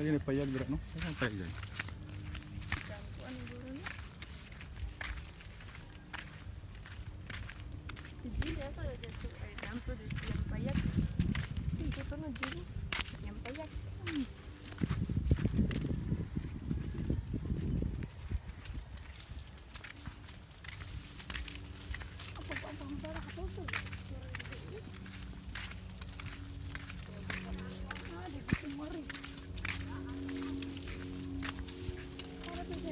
Lagi ni payag dira, no? Saan payag dyan? Ano na? Si Gilly, ato dito ay namto dito yung payag. Sige to na, Gilly. Yung payag. Apa pa ang para ka to? Ah, di ko mari. Para to sa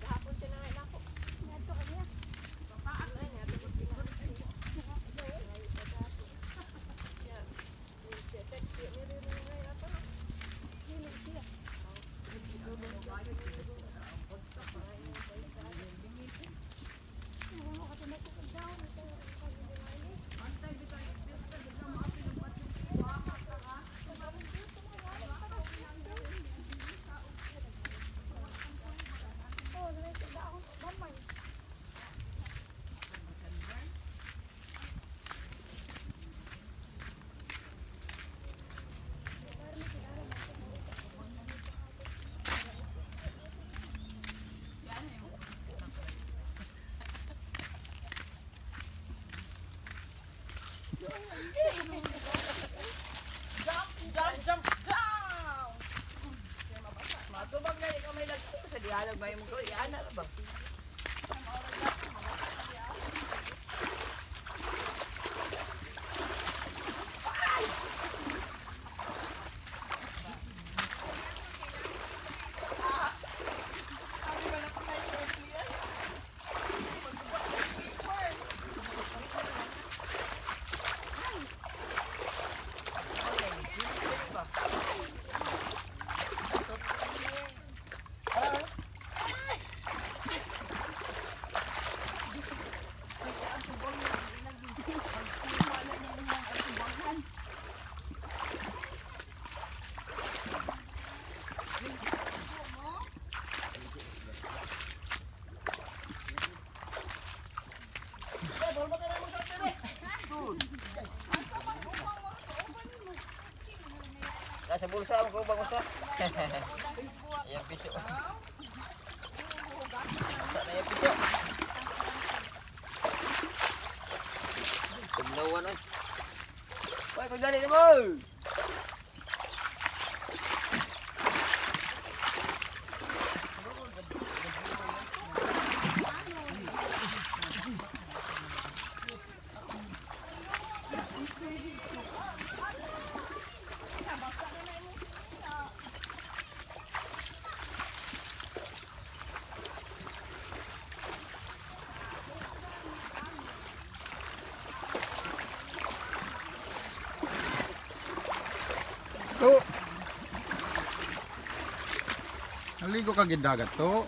Gahapon siya na nga ako. Ay, nga, tapos Jump, jump, jump, jump! Matubag na ikaw may lagay sa dialog ba yung mga iana ba? Nasa bulsa ang kubang gusto. Ayan piso. Saan na yung piso? Tumlawan oy. Hoy, kung dali na mo. To. Naligo ka gid dagat to.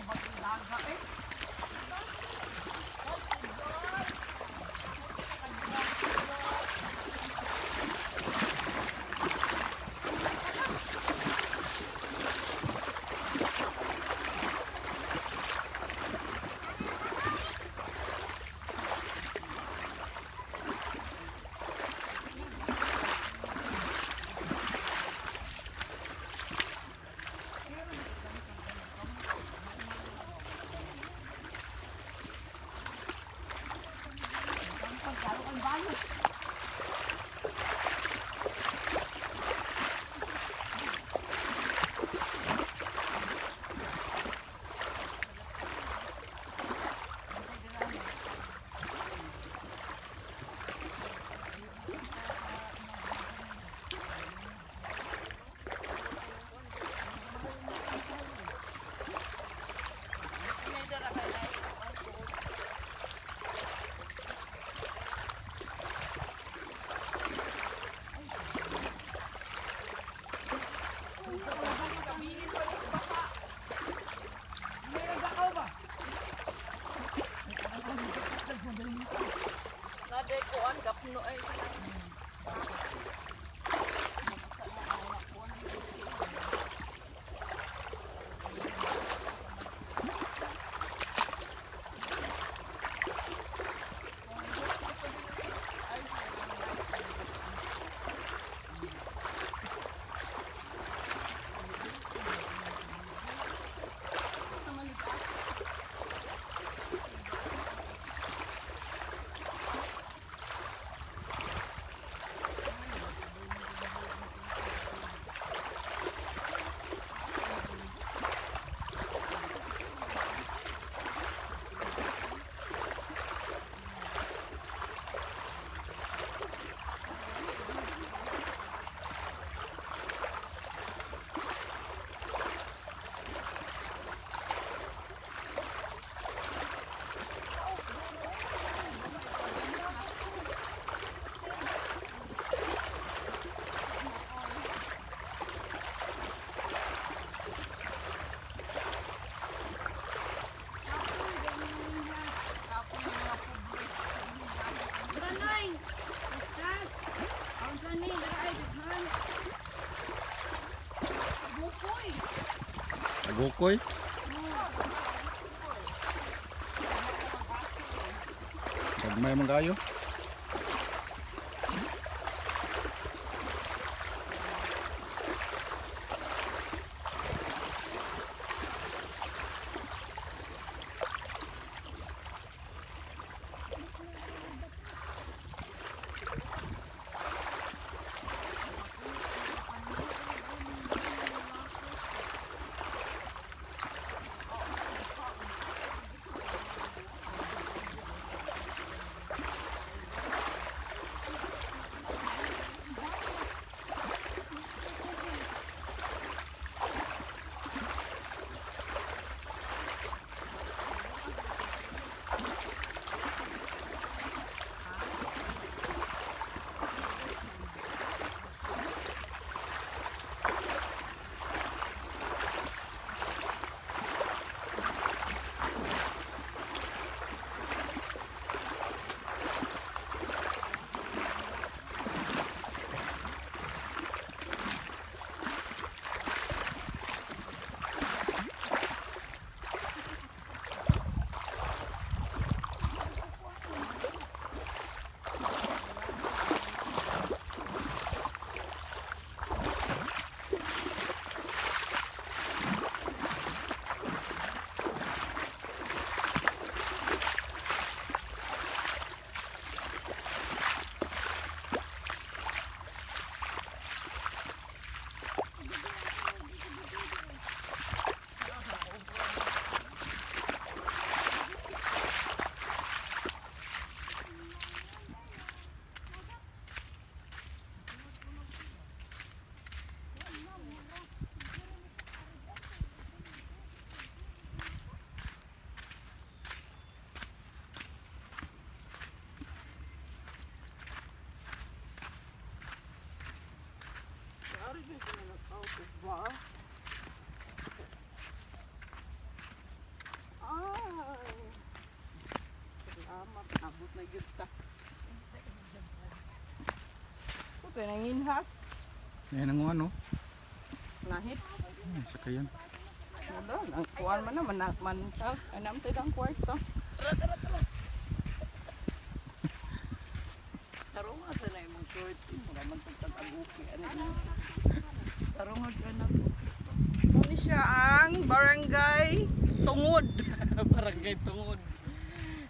Kuan gapno ay. Branoy! Kaskas! Ang sani, dara ay daghan. Bukoy. Agukoy. Gagmay man kayo. Ba? Ay. Salamat, abot na gyud ta. Puto nang inhas. Ayan ang ano. Nahit. Ay, sakayan. Wala, ang kuan man na manak man ta. Anam tay ang kwarto. Sarunga sa na imong short, mura man tag aguki ani. Sarunga ka na. Kuni siya ang Barangay Tungod. Barangay Tungod.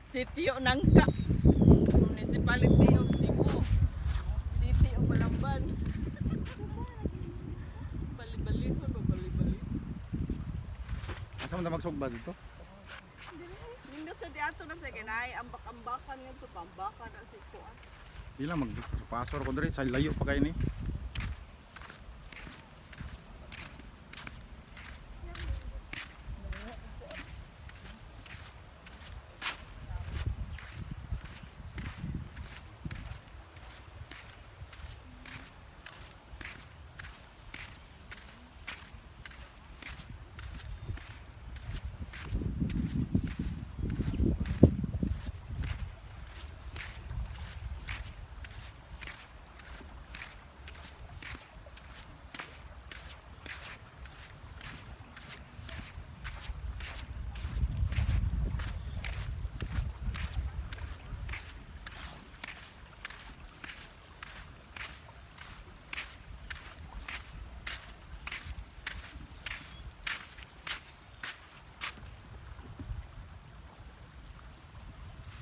Sitio Nangka. Municipality of Cebu. City of Balamban. Bali-bali ba bali-bali? Asa man ta magsugba dito? Nindot sa diato na sa kinay, ambak-ambakan nga to, pambakan na si kuan. Sila magpasor ko diri sa layo pa kay ni.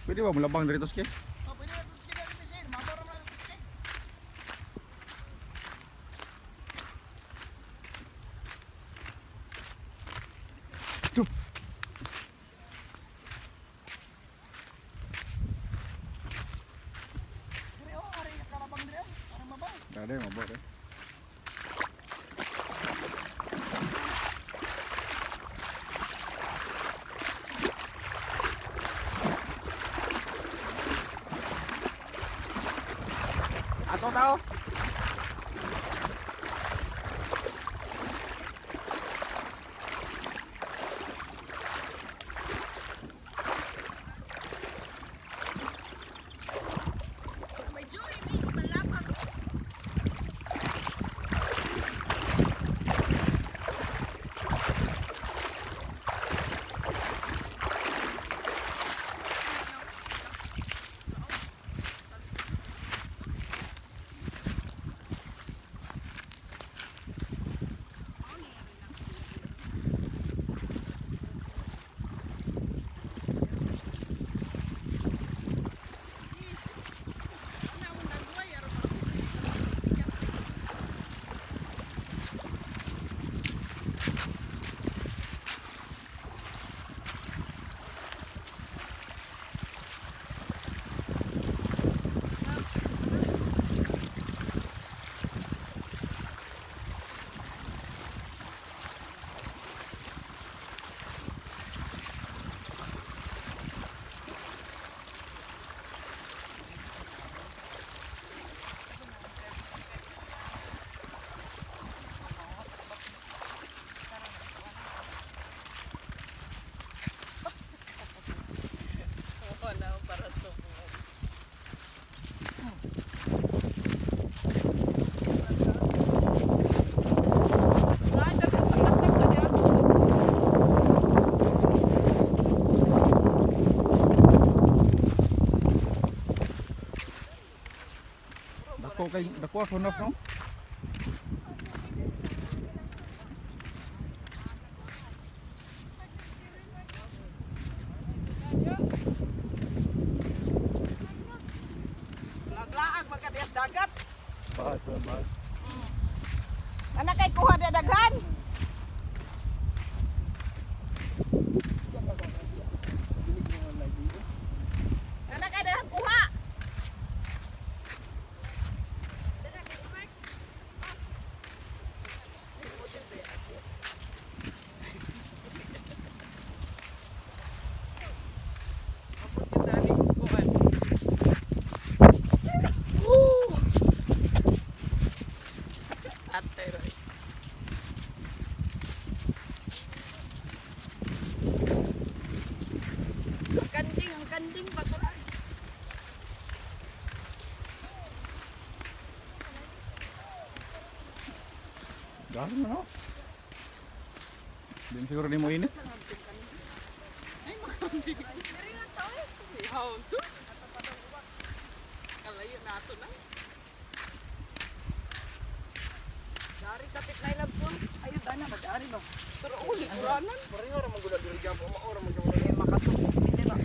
Pwede ba mulabang diri Toski? Oh, pwede na ito sige dito sir. Mabaro na ito sige. Ito. Dire oh, ari kalabang dire oh. Parang mabaw. Dali, mabaw eh. Ato tao. May joy, may malapang. Oo na, para tungod. Ay, dagat sa kasap ka diyan. Dako kay dako ako nas no. Laglaag magkadiyas dagat. Ba, ba. Anak kay kuha na daghan. Anak kay daghan kuha. Ate Roy. Ang kanding patulan. Dali na no. Di mo siguro di mo init. Ay, makambing. Ihaw to. Kalayo na ato na. Dari kapit na ilab po. Ayun ana mag-ari ba. Pero uli, uranan. Pareho ra man gud diri jam mao ra man gud. Eh, makasubok din ba?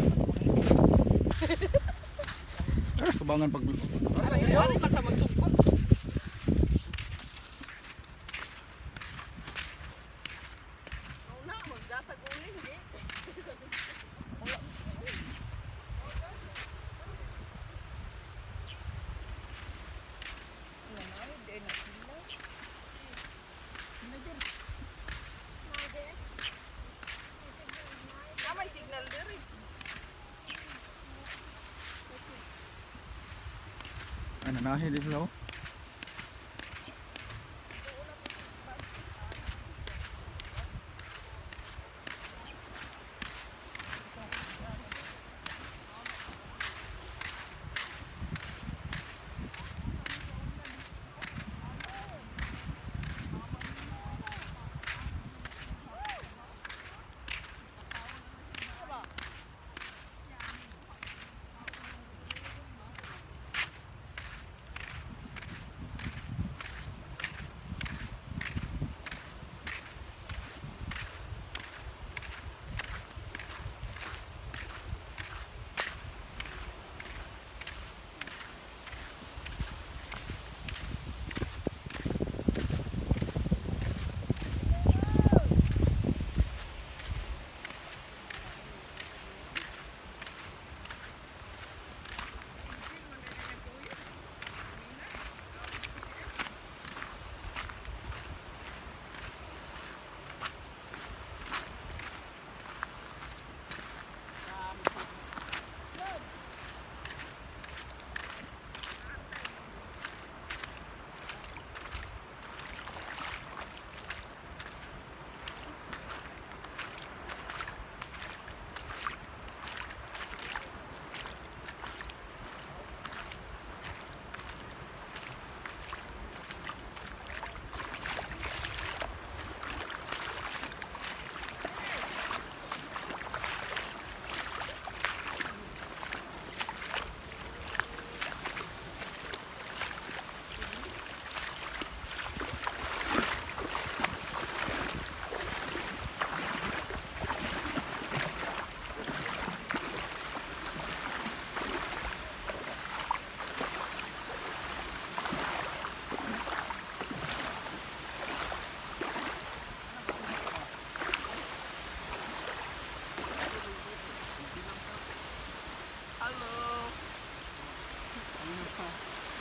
Eh, tubangan pag Ay, mata magsubok. Una, magdatag uling, eh. May signal diri. Ay, nanahi di sila oh.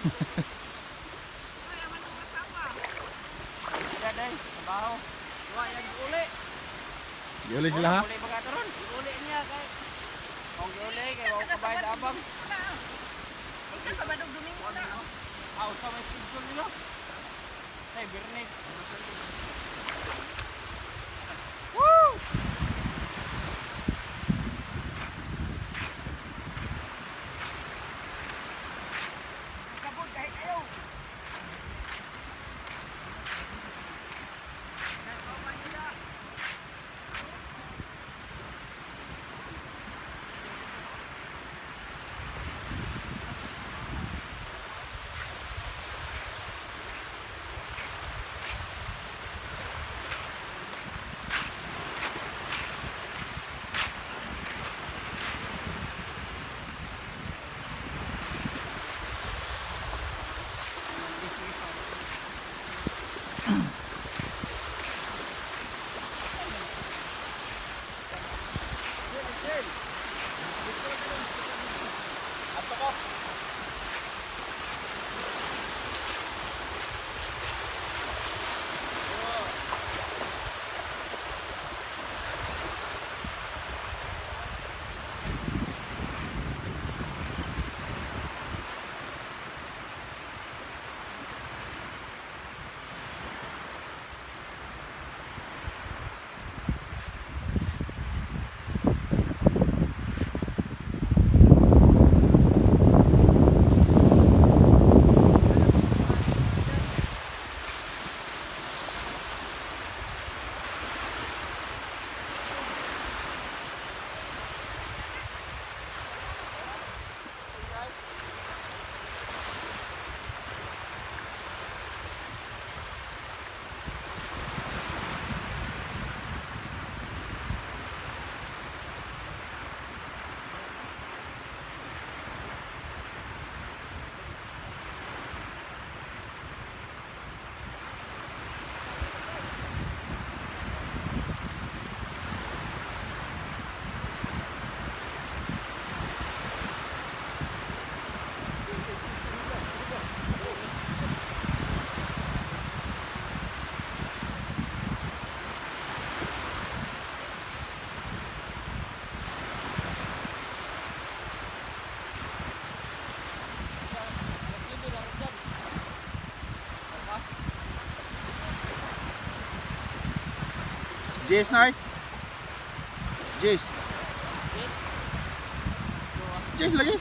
Uy, aman ang asawa. Sila day, trabaho. Wa yang uli. Giuli sila ha. Uli ba ka ron? Uli niya kay. Kung giuli kay wa ko bayad abang. Ikaw Sabado Domingo na. Aw sa may schedule nila. Sa Bernes. Woo! Kabod kahit ayaw. Ato ko. Jis na ay. Jis. Jis lagi.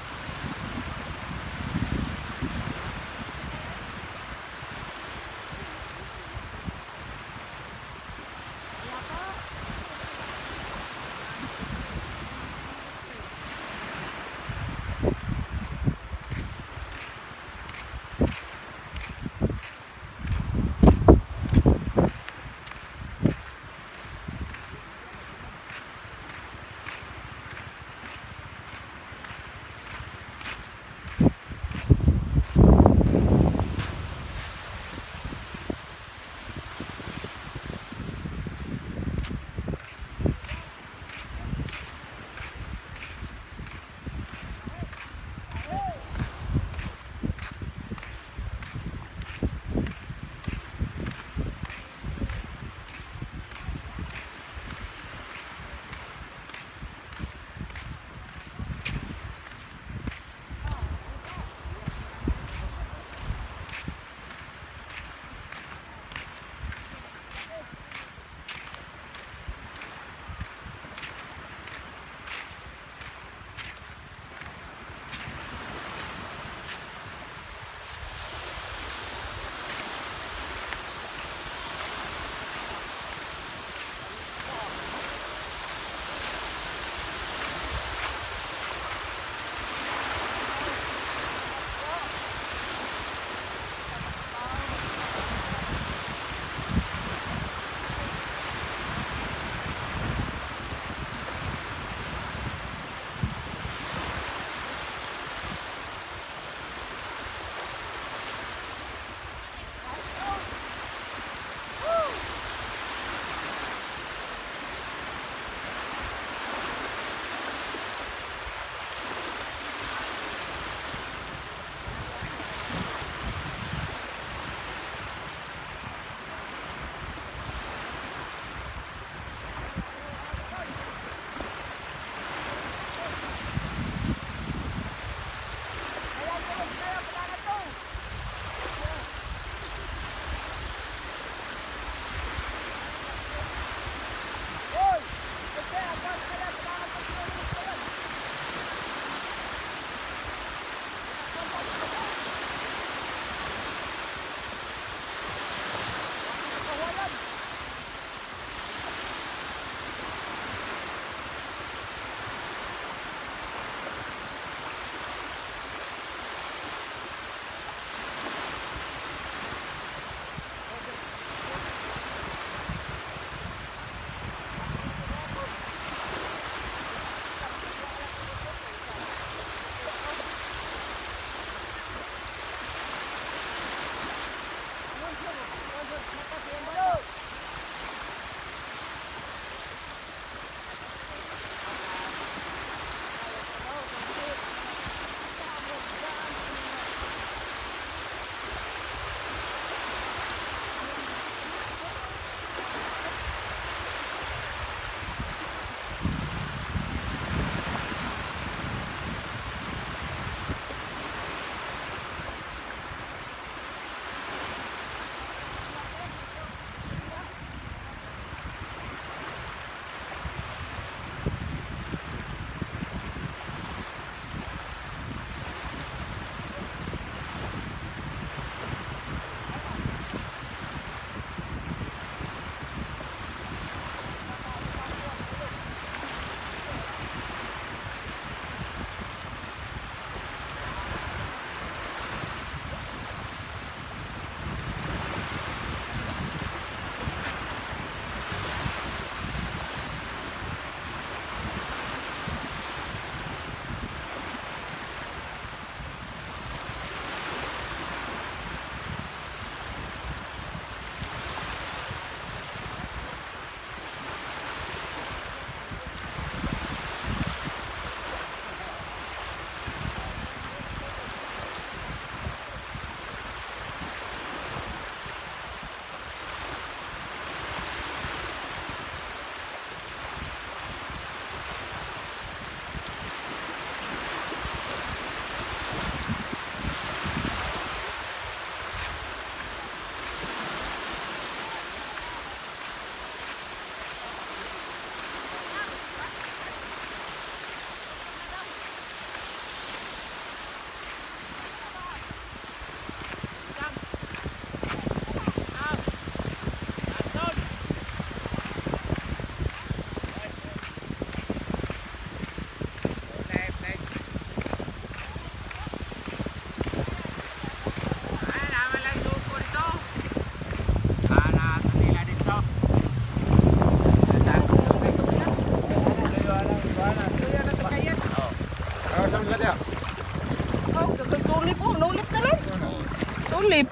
Tulip.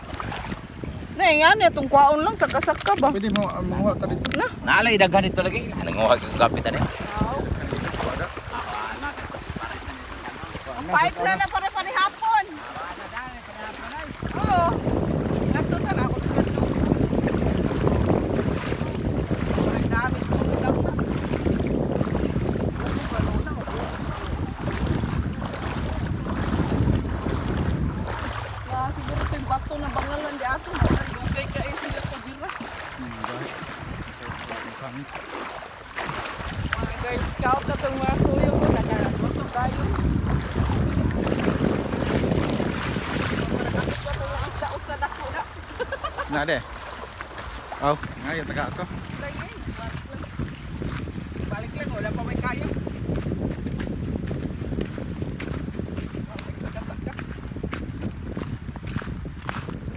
Na nga ni atong kwaon lang saka-saka ba. Pwede mo ang mga ta dito. Na. Naalay daghan dito lagi. Nanguha kag kapit ani. Ang pahit na na pare panihapon. Oo. Nagto ta na ako dito. Ang dami ko na. Ya, siguro ito yung bato na bangalan di ato. Dugay kayo sila ko dira. Mga Girl Scout na itong mga kuyo ko. Nakaluto tayo. Na de. Aw, ngayon taga ato. Balik lang, wala pa may kayo. Saka-saka.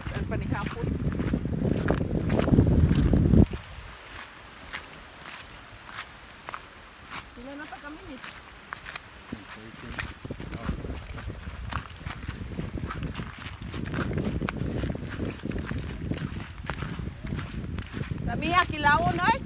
Saan pa ni hapon? Sila na pa kami ni. Samiha, kilawon ay.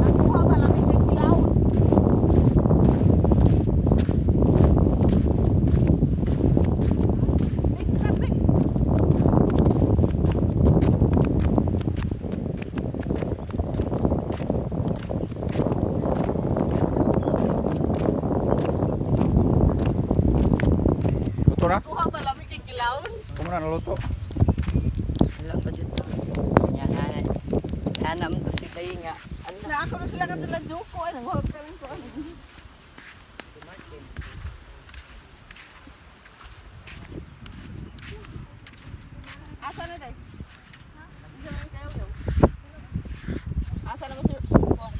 Nakuha ba lang kay kilawon? Mix na, mix. Luto na? Kuha ba lang kay kilawon? Kumo na naluto. Wala pa dito. Nya nga. Anam to si Day nga. Ano? Na ako na sila kadala joko ay nang kami ko. Si Martin. Asa na day? Asa na kayo yo? Asa na mo si Kong?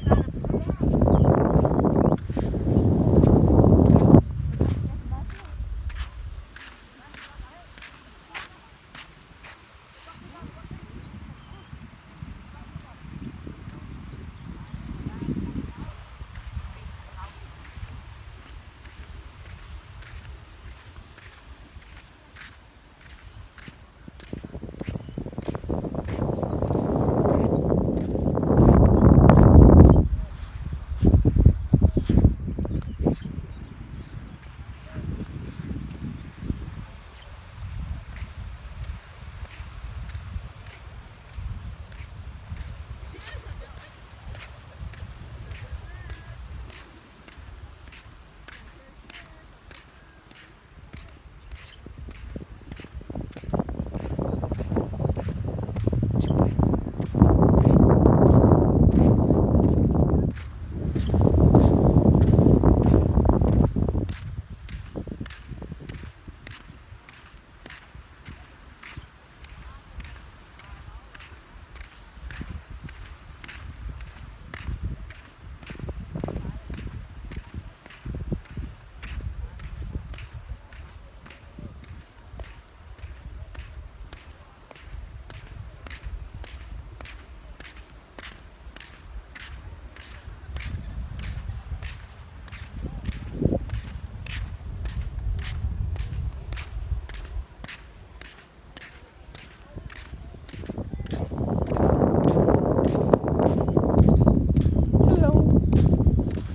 Hello.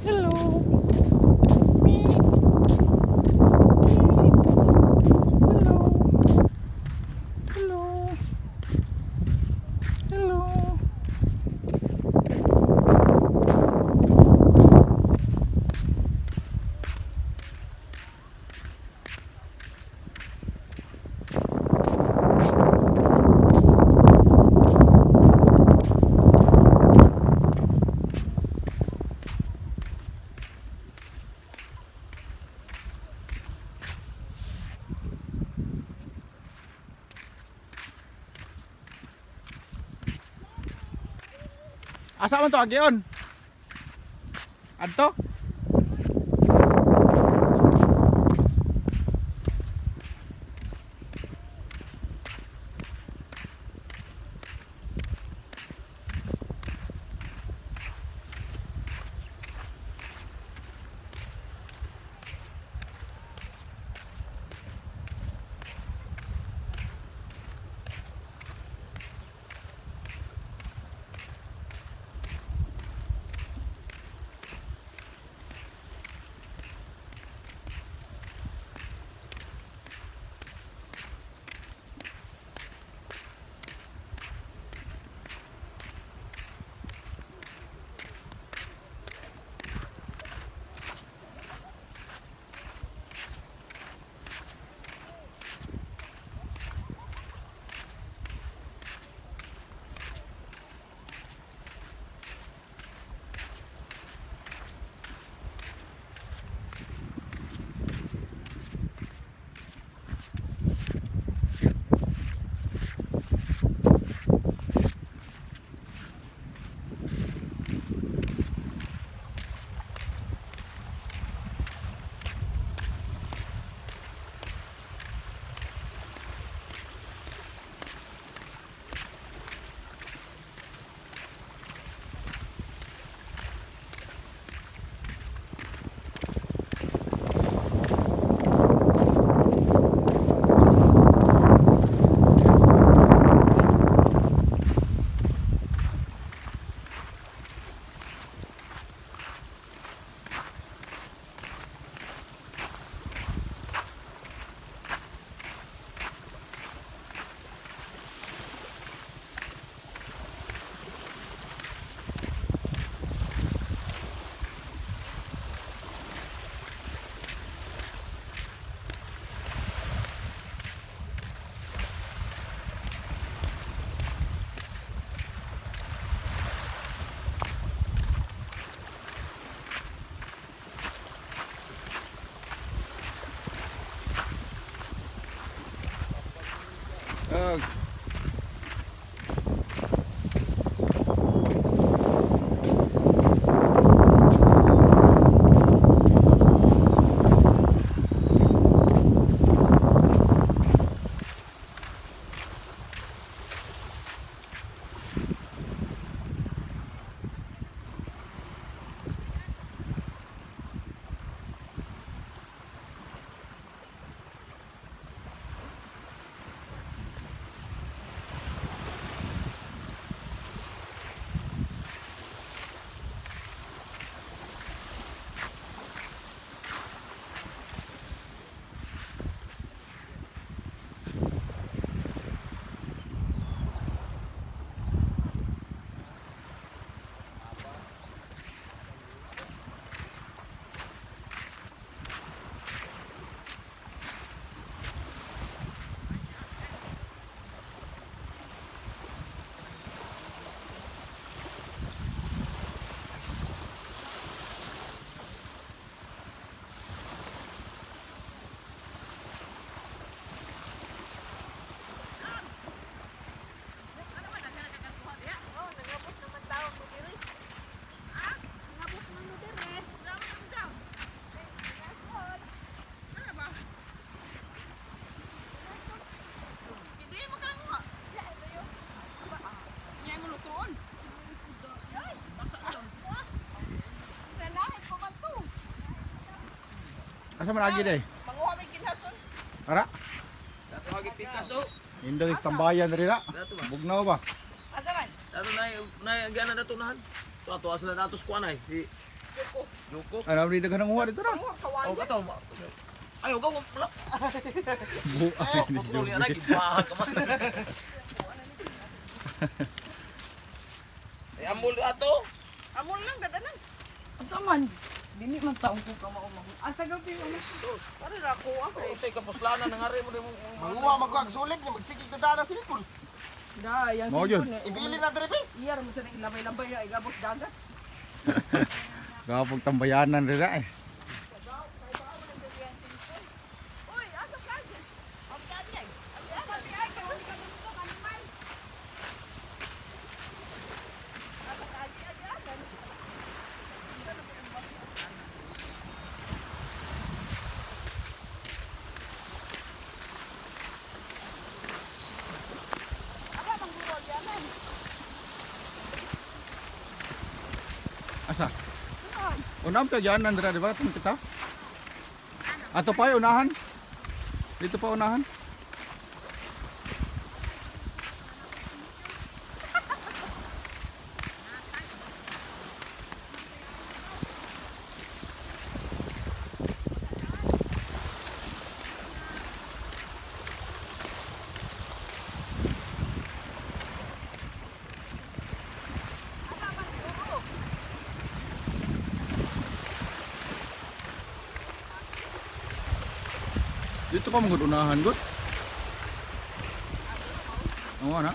Hello. Hello. Hello. Hello. Asa man to agion? Adto? Ag. Oh, nangabot naman tawag mo diri. Ah, nangabot man mo diri. Ano ba? Hindi mo ka lang Niya mo lutoon. Basa doon. Nanahay ko man to. Asa man agi day? Manguha may ginhason. Ara. Dato agi pikas oh. Inday tambayan diri ra. Dato ba? Bugnaw ba? Asa man? Dato nay nay gana dato nahan. Tuwa tuwa sila dato sa kuan ay. Si Joko. Joko. Ano ni daghan ang uwa dito ra. Manguha kawayan. Oh, kato. Ay, ugaw wala. Buang ni Pagtuli Joby. ana gibahag ka man. Ay, amul ato. Amol lang gadanan. Asa man? Dili man taong ko ka mao. Asa gabi wala siya. Pare ra ko ako. Usay ka puslanan nangari mo mo. Manguha magkuha sulit niya magsigig na dana silipon. Da, yang Mao yun. Ibili na diri be. Iyar mo sa ilabay-labay na igabot dagat. Gapog tambayanan diri ra eh. Uy, asa ka? Ang dami ay. Ang dami ay kay wala ka nung animal. Asa ka agi agi agan. Aba manguha dianan. Asa? Unam ka diyan nandra di ba itong kita? Ato pa ay, unahan. Dito pa unahan. Dito pa mangud unahan gud. Oo na.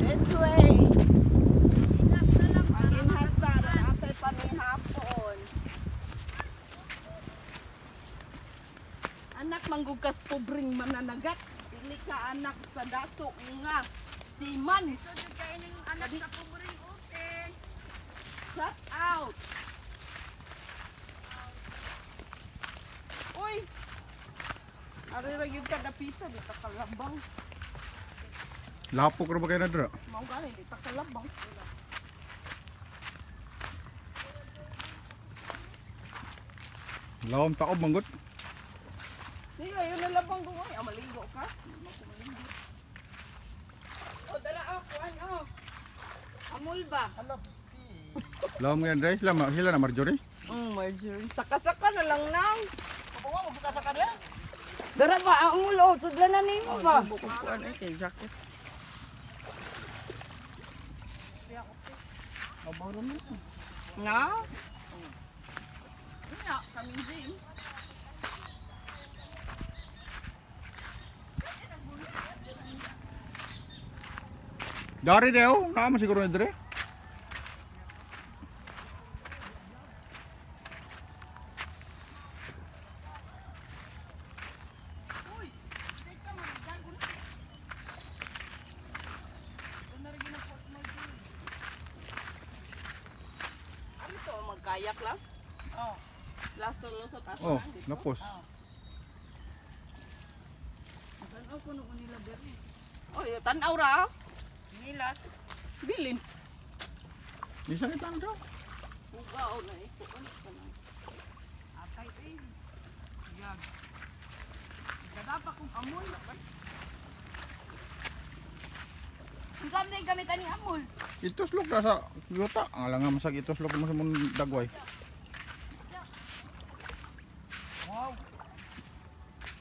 This way. Ginhasar atay panihapon. Anak manggugas pobreng mananagat. Dili ka anak sa dato nga siman. So, jud kay ning anak sa pobreng ute. Shut out. Uy. Ari ra gyud ka dapita di ta kalabang. Lapok ra ba kayo na dira? Mao gani di ta kalabang. Lawom taob manggod. Sige, ayun na labang ko. Ay, ah, maligo ka. Maligo. O dala oh, kuan oh. Amul ba? Lawom ngayon dre, sila sila na Marjorie. Marjorie. Saka-saka na lang nang. Kuha mo kita sa kanya. Dara ba ang amul oh, sudlan na nimo ba? Bukong kuan ay kay jacket. Nga? Nga, kami din. Dari daw, naa man siguro ni dire. Ano to? Magkayak lang? Oh. Laso lusot aso Oh, lang dito. napos. Tanaw ko nung nila diri. Oh, tanaw ra. Nilas. Bilin. Isa kita ang daw. Hugaw na iko ano ka na. Atay eh. Yag. Gada pa kong amol. Unsa man yung gamit ani amol? Ituslok na sa yuta. Ang alangan masag ituslok mo sa mong dagway. Wow.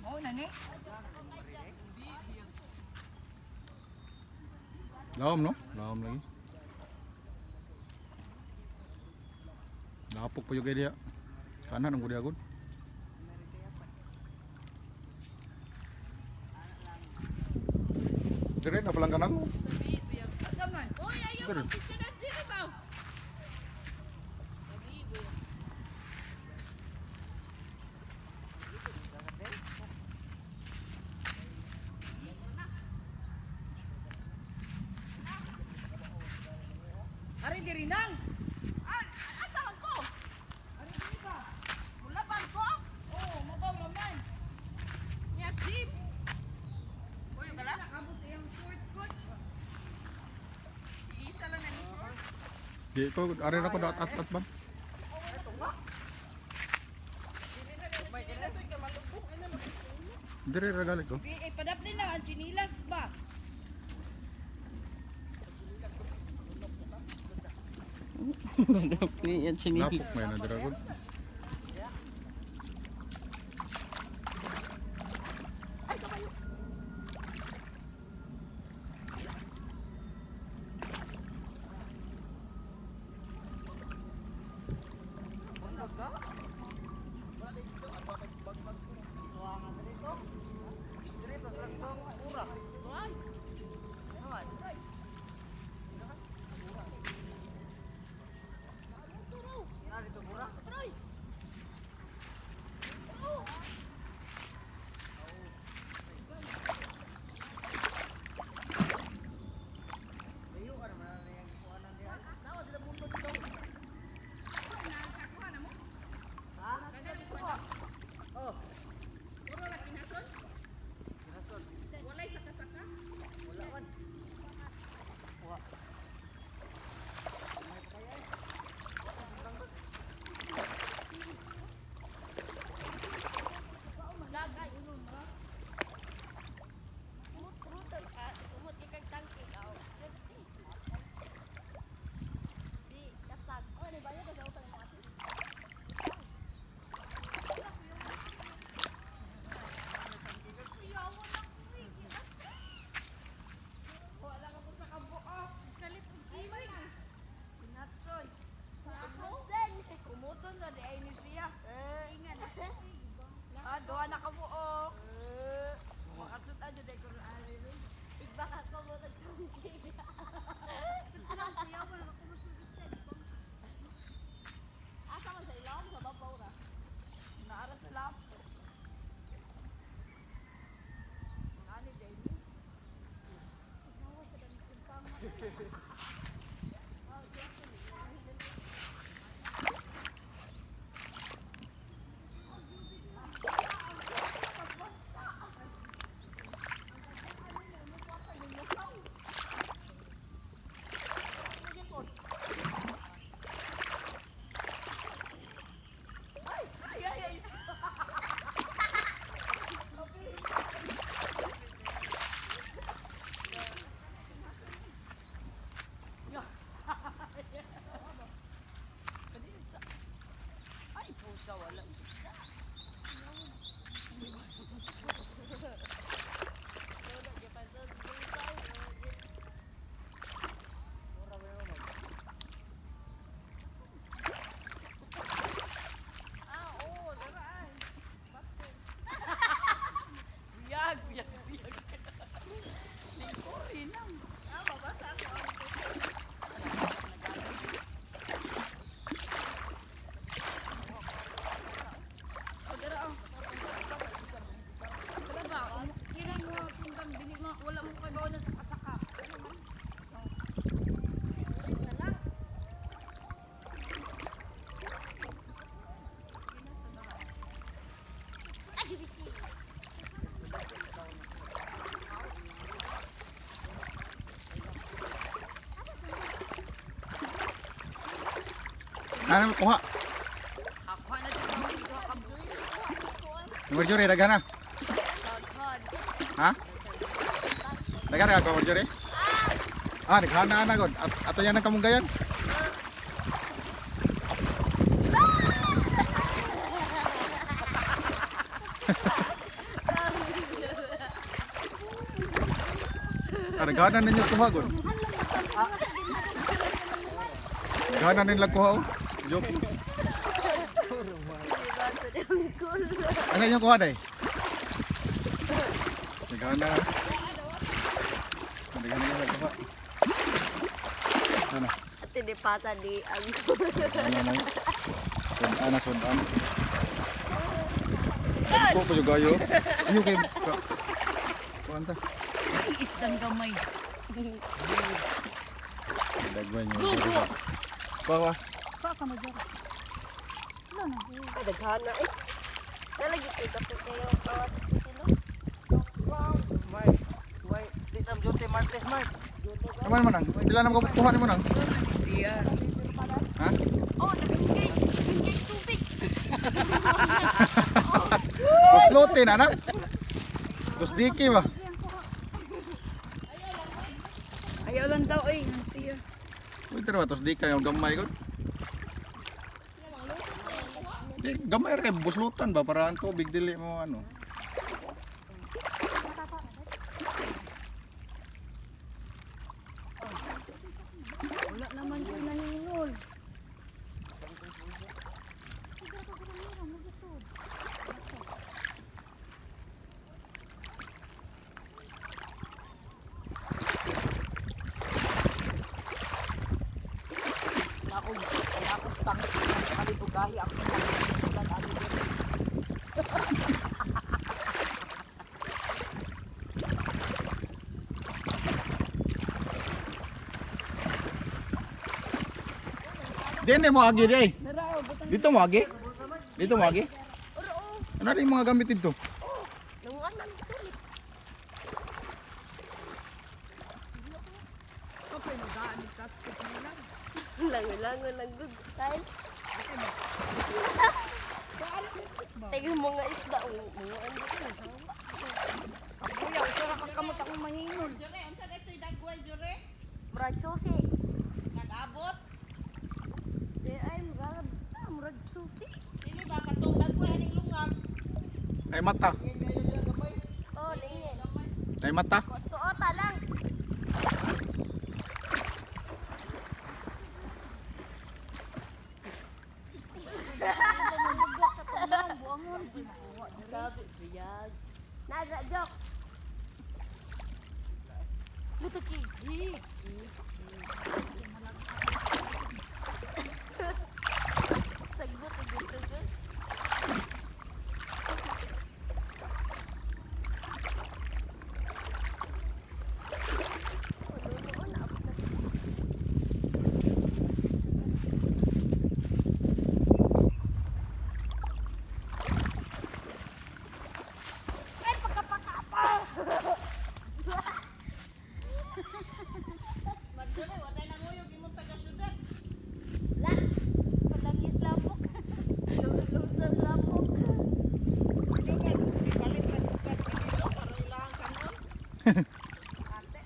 Mao na ni. Lawom no? Lawom lagi. Lapok pa yung kay diya. Kanan ang gudi agod. Dire na palang kanang. Asa man? Uy, ayaw Dire. picture na dito ba? Ari diri nang. Ah, asa man ko? Ari diri ba? Mulaban ko? Oh, mabaw raman. Nya jeep. Uy, kala. Nakabot sa iyang short coat. Isa lang na ni short. Di ko are ra ko dat at at ban. May dili to kay malubog ina. Dire ra galit ko. Di eh, padapli lang ang chinilas ba? Padapli yan Lapok may na dire agod. Ano kuha? Ako na dyan ang dito ka. Marjorie, daghan na. Ha? Daghan na ka, Marjorie? Ah, daghan na na god. Ato yan ang kamunggayan. Ah, daghan na ninyo kuha god. Daghan na ninyo kuha oh. Joke. Ano yung kuha day? Daghan na. Daghan na yung kuha. Ano? Ate di pata di ang Ano na? Sudan na sudan. Ko pa juga yo. Ayo kay kuan ta. Ay, isdang gamay. Dagwan yo. Bawa. daghan na eh. Nalagi kita po kayo kawat sino? Mark, why please am Jote Mark, please Mark. Naman man ang. Dila na mo kuha nimo nang. Siya. Ha? Oh, nag-skate. Hindi tubig. Kuslote na na. Kusdiki ba? Ayaw lang daw ay. Siya. Uy, pero tos di ka yung gamay ko. Di, gamay ra kay buslutan ba para ang tubig dili mo ano. Wala naman ko nanginol. Ako pangit kalibugahi ako Dili mo agi di. Dito mo agi? Dito mo agi? Ano rin yung mga gamit dito? Nanguan man sulit. Lango-lango lang good style. Tingnan mo nga isda, unguan dito. Kuya, usara ka kamot akong manginol. Murag susi. Nag-abot? Di ay murag, murag susi. Dili ba katong dagway aning lungag? Ay mata. Oh, lingin. Ay mata. Tuota lang. Naga jok. Buto kiji. Sagbot dito jud. Ay, pagkapakapa! Marjorie, watay nanguyog imong taga syudad. La! Palangis lapok. Lumsan lapok. Palit ra bukas kanilo para ilang kanon. Ate.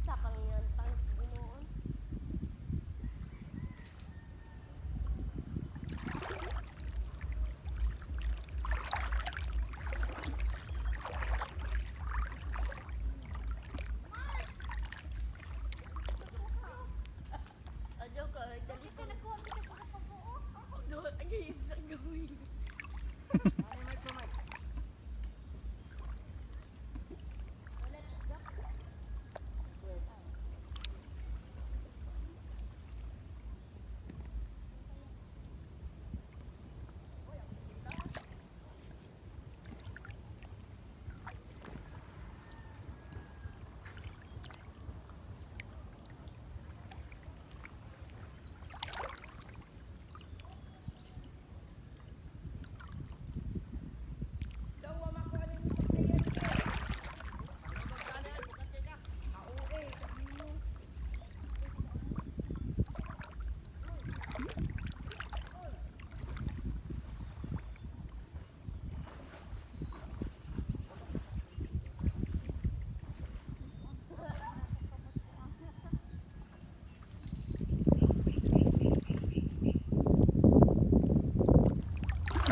Sa pangyan, pang binuon.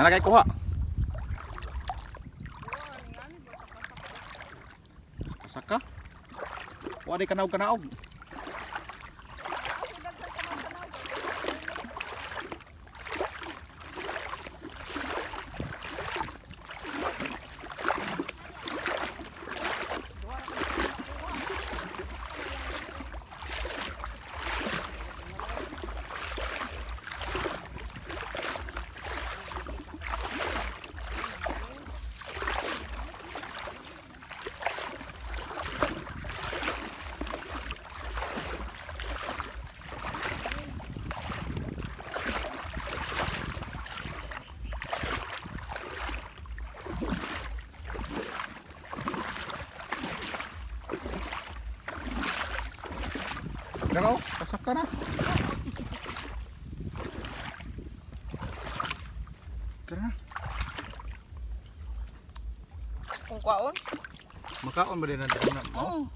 Nalagay kuha. Saka. Wa di kanaog kanaog. Dalaw, pasaka na. Tara na. Kung kwaon? Makaon ba din na dito na? Oo.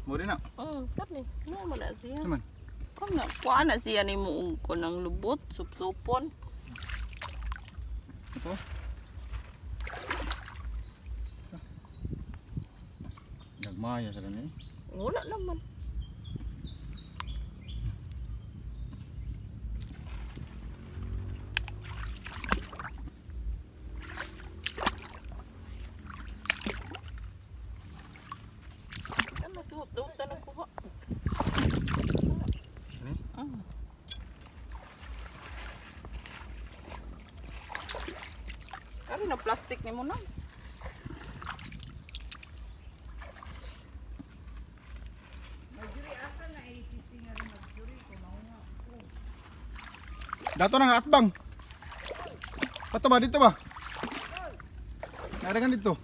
Mo din na. Oo, kani. Mo man na siya. Naman. Kom na, kuha na siya ni mo ko ng lubot, supsupon. Ito. Nagmaya sa kanin. Wala naman. Ano, doon ta nagkuha. Ano? Mm. Ano na plastic ni mo na? Dato na nga atbang. Pato ba dito ba? Naragan dito.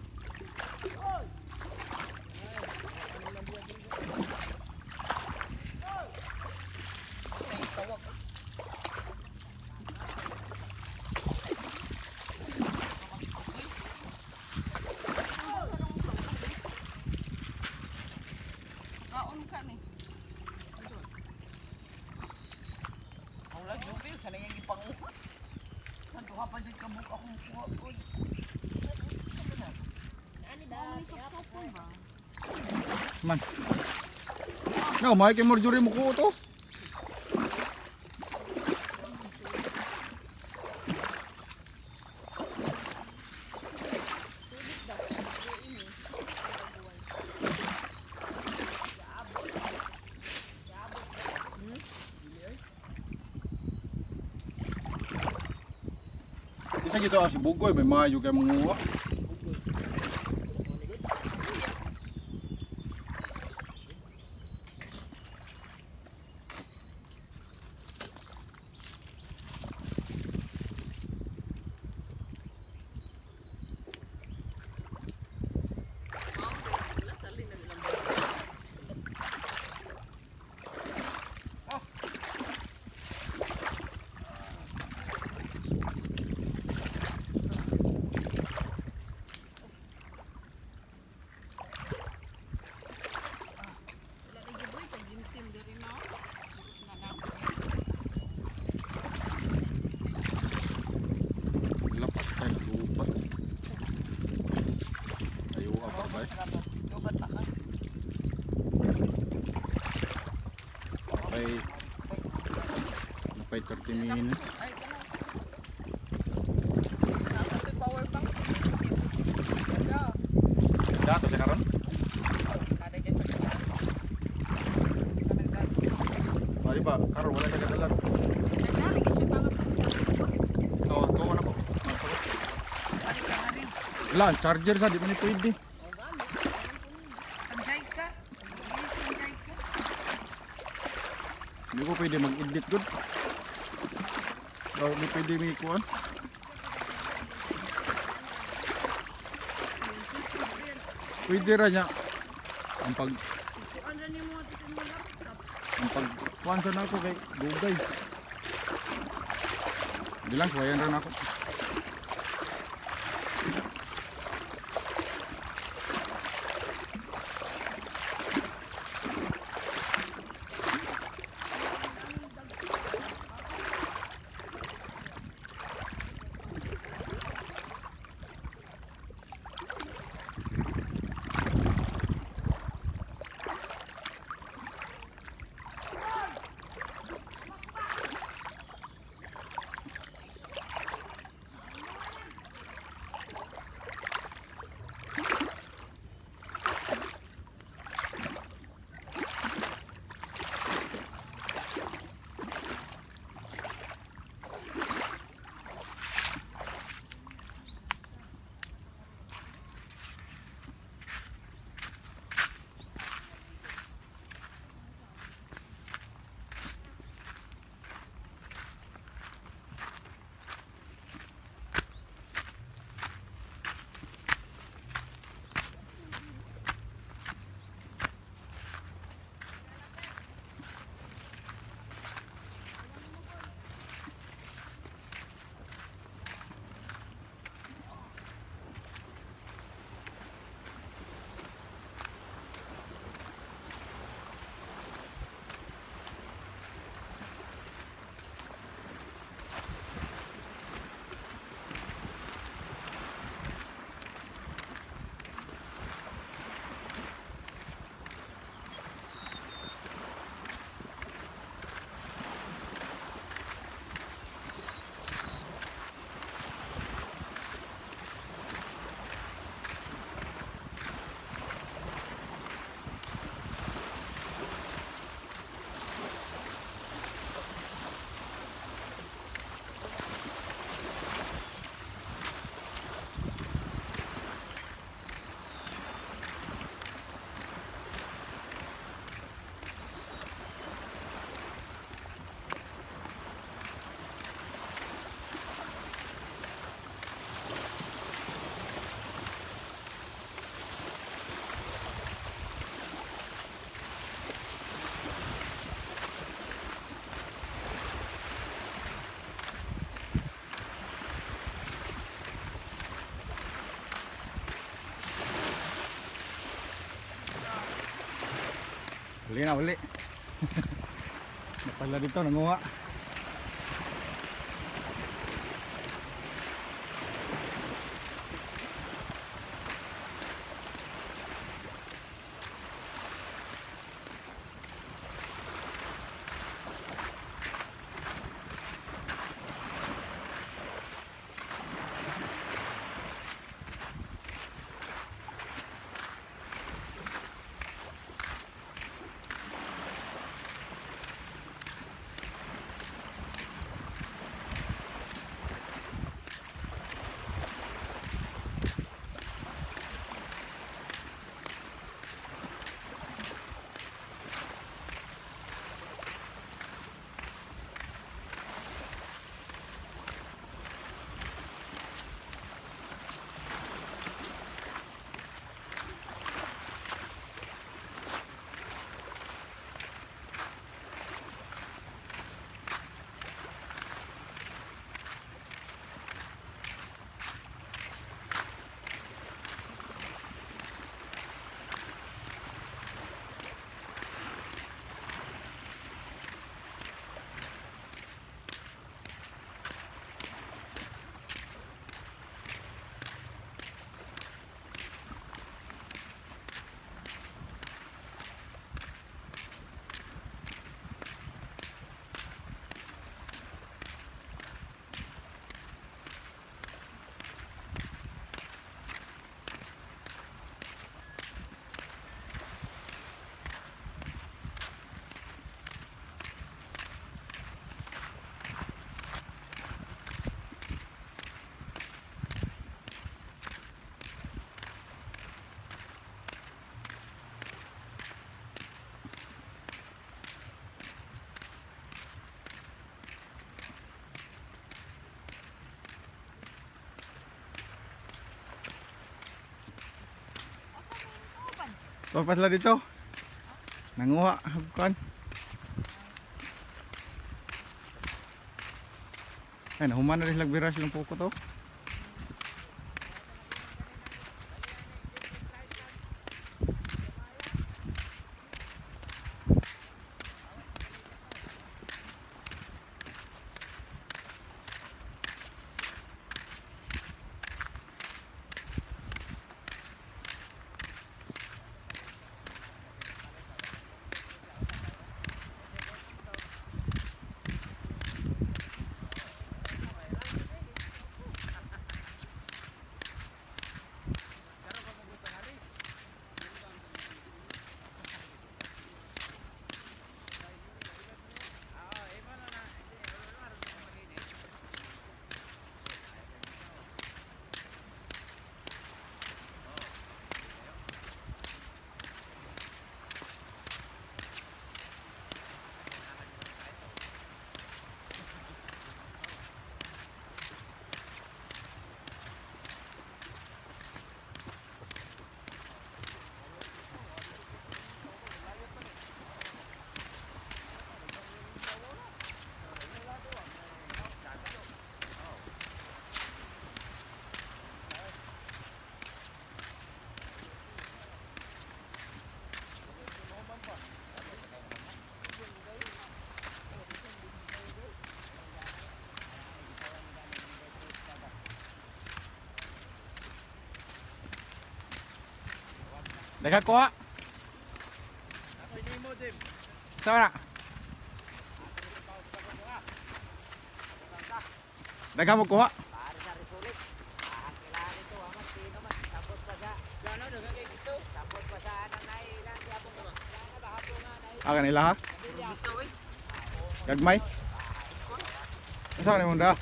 Kaon ka ni. Wala jubi, sana yung gipanguha. Duha pa jud ka buk akong kuha ko. Man. No, may kay Marjorie mo ko to. Isa gito ah, si Bugoy may maayo kay manguha. Wala kay Giboy, kay gym team diri na. Lapas tayo lupa. Ayo apa ba? Dugat na ka. Napay Napay 30 minutes. Ay, kana. Nasa power bank. Daga. Dato sa karon. Kada dyan sa kanya. Mari ba karon wala ka kadalan. Nagdali siya pangat. To, to na po. Wala, ang charger sa di man ni pwede. Anjay ka. Anjay ka. Hindi ko pwede mag-edit good. Oh, hindi pwede may kuan. Pwede ra niya. Ang pag Ang pag kuan sa nako kay dugay. Hindi lang suwayan ra nako. Uli na, uli. Napala dito, nanguha. Papasla dito. Nanguha, kuan. Ay, nahuman na rin silang bira silang puko to. Nakakuha. Sama na. Daga mo kuha. Ah, kanila ha? Gagmay? Asa na mong da?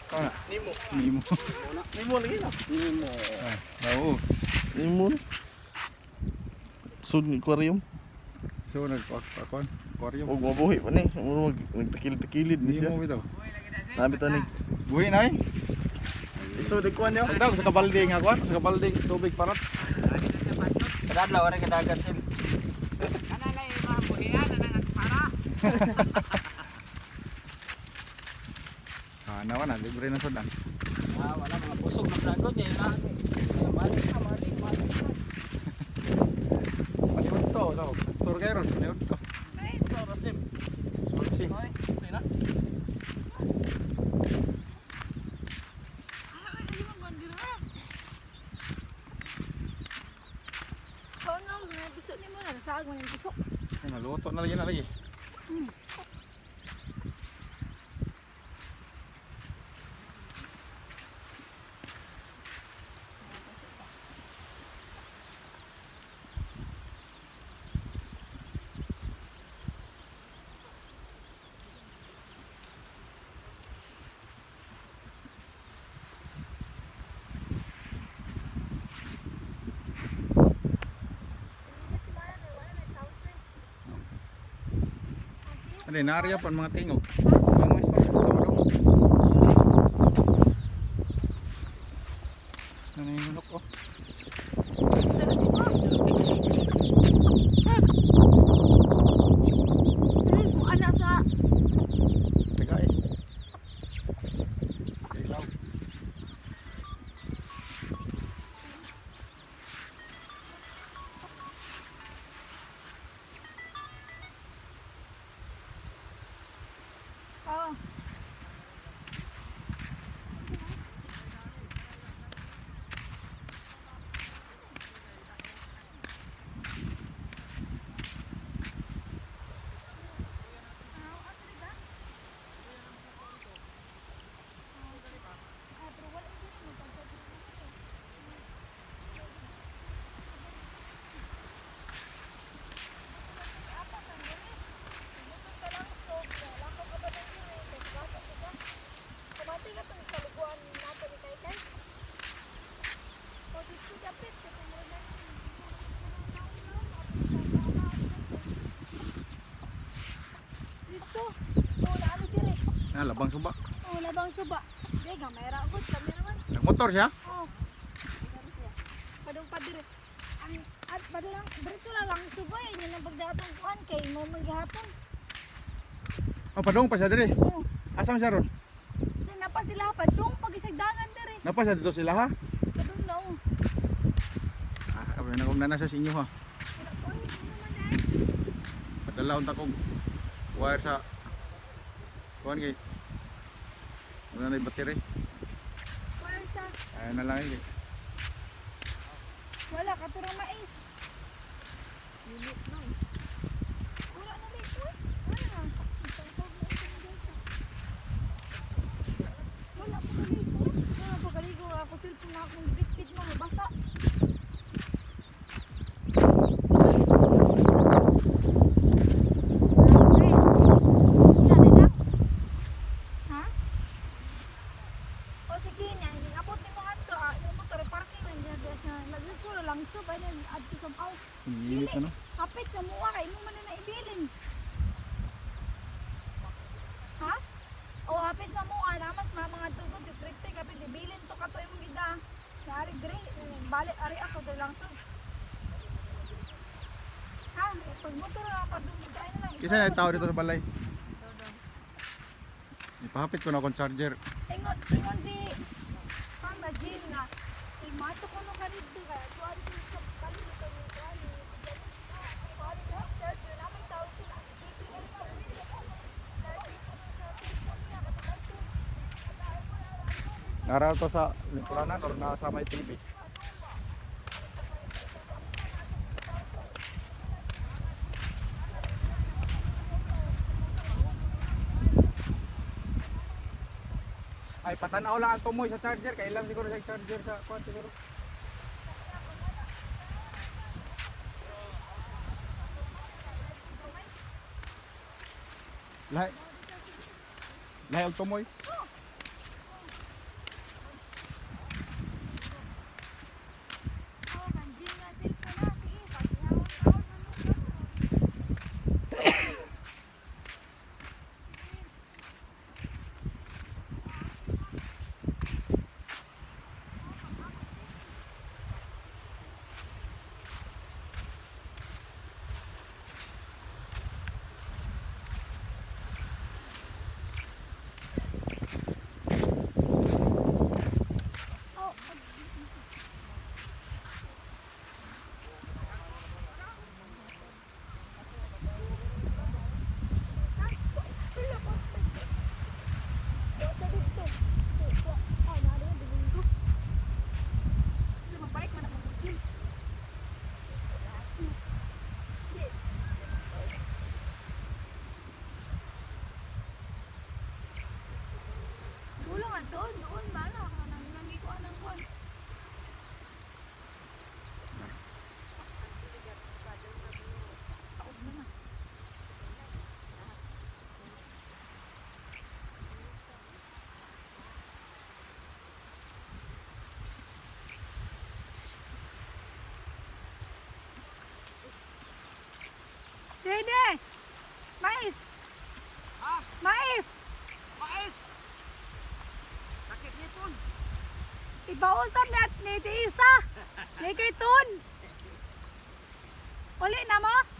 Ikaw na? Nimo. Nimo. Nimo lagi na. Nimo. Ay, oo. Nimo. Sud ni aquarium. So, nagkuha. Aquarium. Og mabuhi pa ni. Muro mag nagtakilid-takilid ni siya. Nimo bitaw. Nabi ta ni. Buhi na eh. Isod ikuan niyo. Pagdaw sa kabalding ako. Sa kabalding tubig parot. Kadadlaw rin kadagan sil. Ah, nawa na libre na sudan. Ah, wala mga busog ng dragon niya. Malik na, malik, malik. Paliwot to. Ito. Tour kayo ron. Liod to. Nice. Sa Jim. Swansea. Ay, sa'yo na. Kaon ako, gusto ni mo na, nasag mo yung tusok. Ay, naluto na lagi na lagi. Ano, naariya pa ang mga tingog. Ang mga istorya sa tumadong. Ano yung manok oh? Ana sa Taga eh. Ilaw. Oh. Kumati ka itong kaliguan nato ni Kaytay. O dito dapit, kaya mo na. Dito. O, naano dire. Ah, labang suba. O, labang suba. Di, gamay ra gud kami naman. Nagmotor siya? Oh. Padung pa dire. Ang at padung lang diretso na lang suba eh yun ang pagdatong kuan kay mo maghapon. Oh, padung pa siya diri. Oh, Asa man siya ron? di na pa sila padung pag isagdangan dire. Napa siya dito sila ha? Padung na oh. Ah, kami na kung nana siya sa inyo ha. Uy, ano naman eh. Padala unta kong wire sa kuan kay. Wala na yung battery. Wala sa Ayan na lang eh. wala katurang mais. Unit lang. Wala na dito. Wala na. Isang tawag na isang dito. Wala pa kaligo. Wala pa kaligo. Ako cellphone na akong bitbit mo. Basa. Ha? O sige niya, abot ni mo ato, ah, yung motor parking lang diyan sa nagsulo lang so ba niya adto sa aw. Ang init ano? Kapit sa muwa kay mo man na naibilin. Ha? O hapit sa muwa namas ma mga tugod si Tripte kapit ibilin to kato imong gida. Ari diri balik ari ako diri lang so. Ha, pag motor na padung gida na lang. Kisa na tao dito sa balay. Ipahapit ko na akong charger. Ingon, ingon si Mama Jean nga, imato ko no kanito kaya tuwan ko sa palito ni Kani. Naral to sa lingkuranan or nasa may TV. Ay, patanaw lang ang tumoy sa charger. Kailan siguro sa charger sa kuan siguro. Lahi. Lahi og tumoy. Oh, kan Jean nga cellphone na. Sige, paghinawon-tawon na mo. Dede! Mais! Ha? Mais! Mais! Sakit ngipon. Ibausap ni at ni Tiisa! Ni kay Tun! Uli na mo?